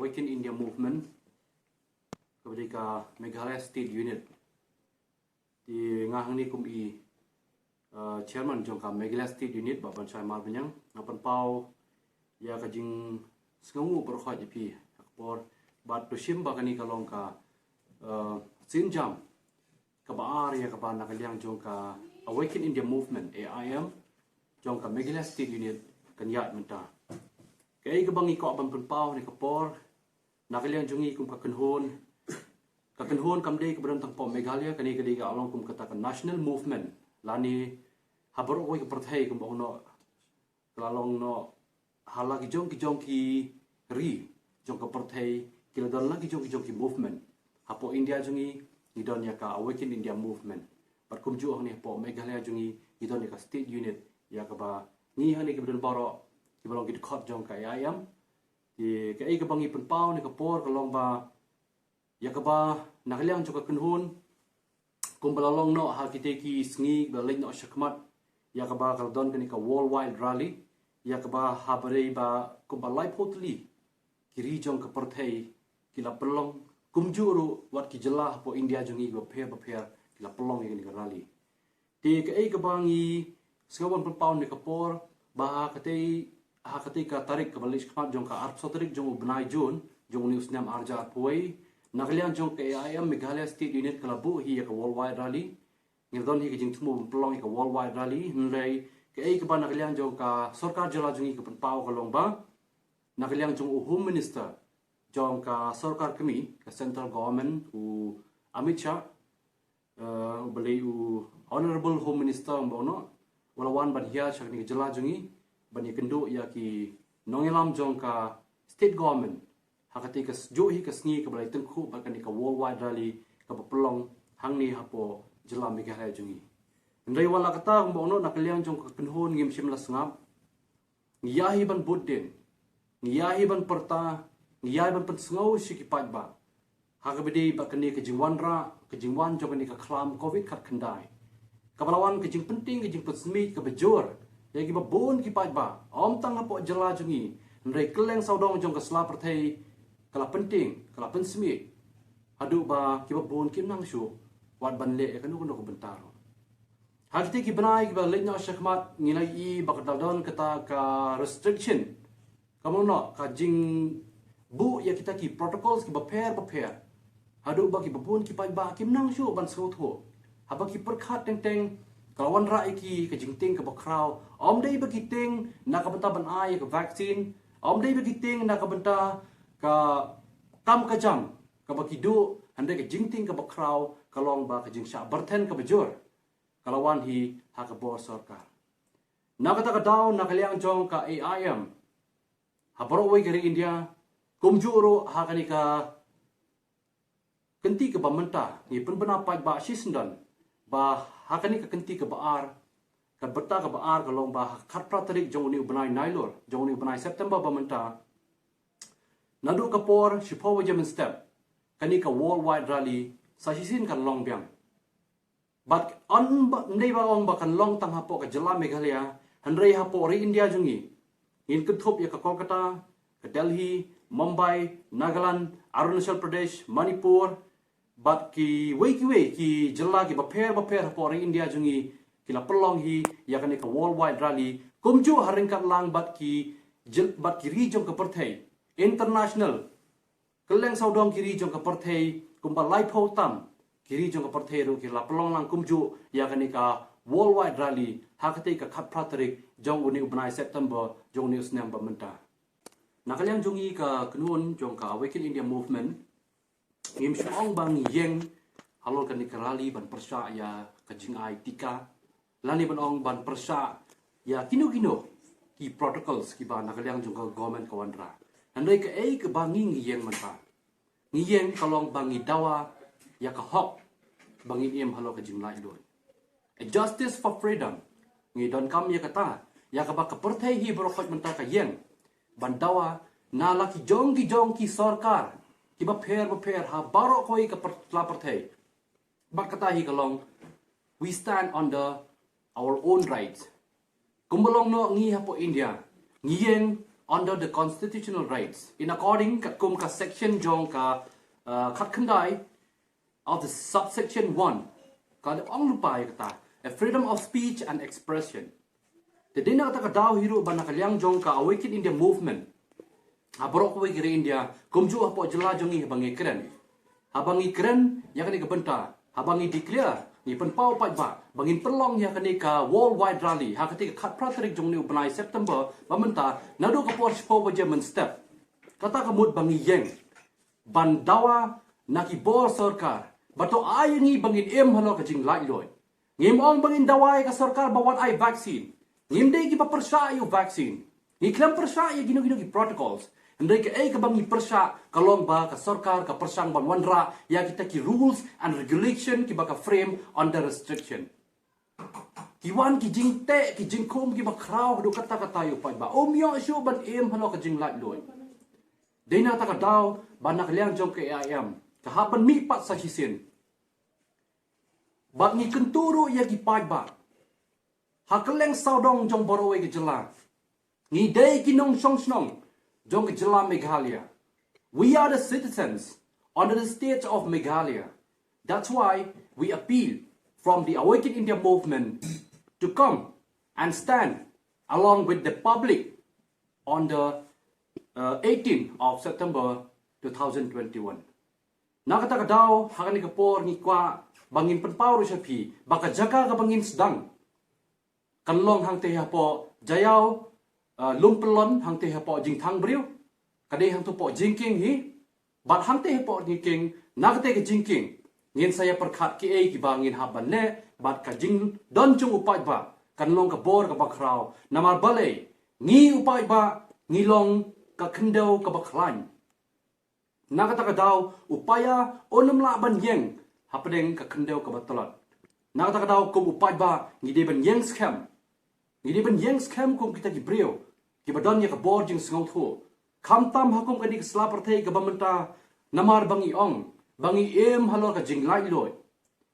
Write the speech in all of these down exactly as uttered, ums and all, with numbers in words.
Awaken India Movement, kaba dei ka Meghalaya State Unit. Te nga hangne kum i, uh, chairman jong ka Meghalaya State Unit, Bah Banshai Marbaniang, nga pynpaw ïa ka jingsngewnguh baroh khoit ïa phi ha ka por, bad to shim ba kane ka long ka, uh, sienjam kaba ar ïa kaba na ka liang jong ka Awaken India Movement, A I M, jong ka Meghalaya State Unit kan ïaid mynta. Kaei kaba ngi kwah ban pynpaw ha kane ka por, na ka liang jong ngi kum ka kynhun, ka kynhun kam dei kaba don tang hapoh Meghalaya, kane ka dei ka long kum kata ka national movement, lane ha baroh kawei ka pyrthei kumba ong noh, ka la long noh ha la ki jong ki jong ki ri jong ka pyrthei, ki la don la ki jong ki jong ki movement. Hapoh India jong ngi, ngi don ïa ka Awaken India Movement. Bad kumjuh hangne hapoh Meghalaya jong ngi, ngi don ïa ka State Unit, ïa kaba ngi hangne kiba don baroh kiba long ki dkhot jong ka A I M. Te kaei kaba ngi pynpaw ha kane ka por ka long ba ïa kaba na ka liang jong ka kynhun, kumba la long noh ha kitei ki sngi ba la leit noh shakhmat, ïa kaba ka la don kane ka worldwide rally, ïa kaba ha ba dei ba kumba laiphew tylli ki ri jong ka pyrthei ki la pynlong, kumjuh ruh wat ki jylla hapoh India jong ngi kiba pher bapher ki la pynlong ïa kane ka rally. Te kaei kaba ngi sngew ban pynpaw ha kane ka por, ba ha katei, ha katei ka tarik kaba la leit shakhmat jong ka arphew saw tarik jong u bnai June, jong une u snem ar hajar arphew wei, na ka liang jong ka A I M Meghalaya State Unit ka la buh hi ïa ka worldwide rally. Ngi la don hi ka jingthmu ban pynlong ïa ka worldwide rally, hynrei kaei kaba na ka liang jong ka sorkar jylla jong ngi ka pynpaw ka long ba na ka liang jong u Home Minister jong ka sorkar kmie, ka central government, u Amit Shah, uh, uba dei u Honorable Home Minister, kumba ong noh, u la wan ban hiar sha kane ka jylla jong ngi ban ïakynduh ïa ki nongïalam jong ka state government ha katei ka s-, juh hi ka sngi kaba la ïatyngkhuh bad kane ka worldwide rally kaba pynlong hangne hapoh jylla Meghalaya jong ngi. Hynrei wat la katta, kumba ong noh, na ka liang jong ka kynhun ngim shym la sngap. Ngi ïa hi ban bud dien, ngi ïa hi ban pyrta, ngi ïa hi ban pynsngew sha ki paidbah ha kaba dei bad kane ka jingwanrah, ka jingwan jong kane ka khlam covid khatkhyndai, kaba la wan ka jingpyntieng, ka jingpynsmit kaba jur ïa kiba bun ki paidbah, ym tang hapoh jylla jong ngi, hynrei kylleng sawdong jong ka sla pyrthei ka la pyntieng, ka la pynsmit, haduh ba kiba bun kim nang shuh wat ban leh ïa kano kano ka bynta ruh. Ha kitei ki bnai kiba la leit noh shakhmat ngi la ïohi ba ka la don kata ka restriction, kumba ong noh, ka jingbuh ïa kita ki protocols kiba pher bapher, haduh ba kiba bun ki paidbah kim nang shuh ban sngewthuh. Haba ki pyrkhat teng teng, ka la wanrah ïa ki ka jingtieng kaba khraw, ym dei ba ki tieng na ka bynta ban ai ïa ka vaccine, ym dei ba ki tieng na ka bynta ka kam ka jam kaba ki duh, hynrei ka jingtieng kaba khraw ka long ba ka jingshah byrthen kaba jur ka la wan hi ha ka bor sorkar. Na kata ka daw, na ka liang jong ka A I M, ha baroh kawei ka ri India, kumjuh ruh ha kane ka kynti kaba mynta, ngi pynbna paidbah shisyndon ba ha kane ka kynti kaba ar, ka bynta kaba ar ka long ba ha ka khatphra tarik jong une u bnai Nailur, jong une u bnai September ba mynta, naduh ka por shiphew baje mynstep, kane ka worldwide rally sa shisien kan long biang. Bad ym ba, ym dei ba ong ba kan long tang hapoh ka jylla Meghalaya, hynrei hapoh ri India jong ngi. Ngin kynthup ïa ka Kolkata, ka Delhi, Mumbai, Nagaland, Arunachal Pradesh, Manipur, bad kiwei kiwei ki jylla kiba pher bapher hapoh ri India jong ngi, ki la pynlong hi ïa kane ka worldwide rally, kumjuh ha ryngkat lang bad ki jyl-, bad ki ri jong ka pyrthei, international. Kylleng sawdong ki ri jong ka pyrthei, kumba laiphew tam ki ri jong ka pyrthei ruh ki la pynlong lang kumjuh ïa kane ka worldwide rally ha katei ka khatphra tarik jong une u bnai September jong une u snem ba mynta. Na ka liang jong ngi ka kynhun jong ka Awaken India Movement, ngim shym ong ba ngi ïeng halor kane ka rally ban pyrshah ïa ka jingai tika, lane ban ong ban pyrshah ïa kino kino ki protocols kiba na ka liang jong ka government ka wanrah. Hynrei kaei kaba ngi, ngi ïeng mynta, ngi ïeng ka long ba ngi dawa ïa ka hok ba ngin im halor ka jinglaitluid. A justice for freedom. Ngi donkam ïa kata, ïa kaba ka pyrthei hi baroh khoit mynta ka ïeng ban dawa na la ki jong ki jong ki sorkar kiba pher bapher ha baroh kawei ka pyr-, la pyrthei. Bad kata hi ka long, we stand under our own rights. Kumba long noh ngi hapoh India, ngi ïeng under the constitutional rights in according katkum ka section jong ka uh, khatkhyndai of the subsection one. Ka da ong lypa ïa kata, a freedom of speech and expression. Te dei na kata ka daw hi ruh ba na ka liang jong ka Awaken India Movement, ha baroh kawei ka ri India, kumjuh hapoh jylla jong ngi, haba ngi kren, haba ngi kren ïa kane ka bynta, haba ngi declare, ngi pynpaw paidbah ba ngin pynlong ïa kane ka worldwide rally ha kata ka khatphra tarik jong une u bnai September ba mynta, naduh ka por shiphew baje mynstep. Kata ka mut ba ngi ïeng ban dawa na ki bor sorkar ba to ai ïa ngi ba ngin im halor ka jinglaitluid. Ngim ong ba ngin dawa ïa ka sorkar ba wat ai vaccine. Ngim dei kiba pyrshah ïa u vaccine. Ngi khlem pyrshah ïa kino kino ki protocols. Hynrei kaei kaba ngi pyrshah ka long ba ka sorkar ka pyrshang ban wanrah ïa kita ki rules and regulation kiba ka frame under restriction. Ki wan ki jingteh, ki jingkhum kiba khraw haduh katta katta ïa u paidbah. Um ïoh shuh ban im halor ka jinglaitluid. Dei na kata ka daw ba na ka liang jong ka A I M ka hap ban mihpat sa shisien. Bad ngi kyntu ruh ïa ki paidbah ha kylleng sawdong jong baroh kawei ka jylla. Ngi dei ki nongshong shnong jong ka jylla Meghalaya. We are the citizens under the state of Meghalaya. That's why we appeal from the Awaken India Movement to come and stand along with the public on the uh, eighteenth of September two thousand twenty-one. Na kata ka daw, ha kane ka por ngi kwah ba ngin pynpaw ruh sha phi ba ka jaka kaba ngin sdang kan long hangtei hapoh Jaïaw, uh, Lumpyllon, hangtei hapoh Jingthang Briew, ka dei hangtei hapoh Jingkieng hi. Bad hangtei hapoh Jingkieng, na katei ka jingkieng, ngin sa ïa pyrkhat kiei kiba ngin hap ban leh, bad ka jingdon jong u paidbah kan long ka bor kaba khraw. Namar balei, ngi u paidbah ngi long ka khyndew kaba khlaiñ. Na kata ka daw u paia un ym lah ban ïeng hapdeng ka khyndew kaba tlot. Na kata ka daw kum u paidbah ngi dei ban ïeng skhem. Ngi dei ban ïeng skhem kum kita ki briew kiba don ïa ka bor jingsngewthuh, khamtam ha kum kane ka sla pyrthei kaba mynta. Namar ba ngi ong ba ngi im halor ka jinglaitluid.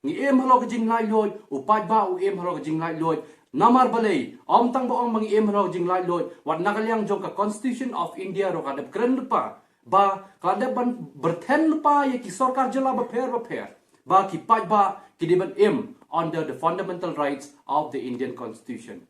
Ngi im halor ka jinglaitluid, u paidbah u im halor ka jinglaitluid. Namar balei, ym tang ba ong ba ngi im halor ka jinglaitluid, wat na ka liang jong ka Constitution of India ruh ka dep kren lypa ba ka dep ban byrthen lypa ïa ki sorkar jylla bapher bapher ba ki paidbah ki dei ban im under the fundamental rights of the Indian Constitution.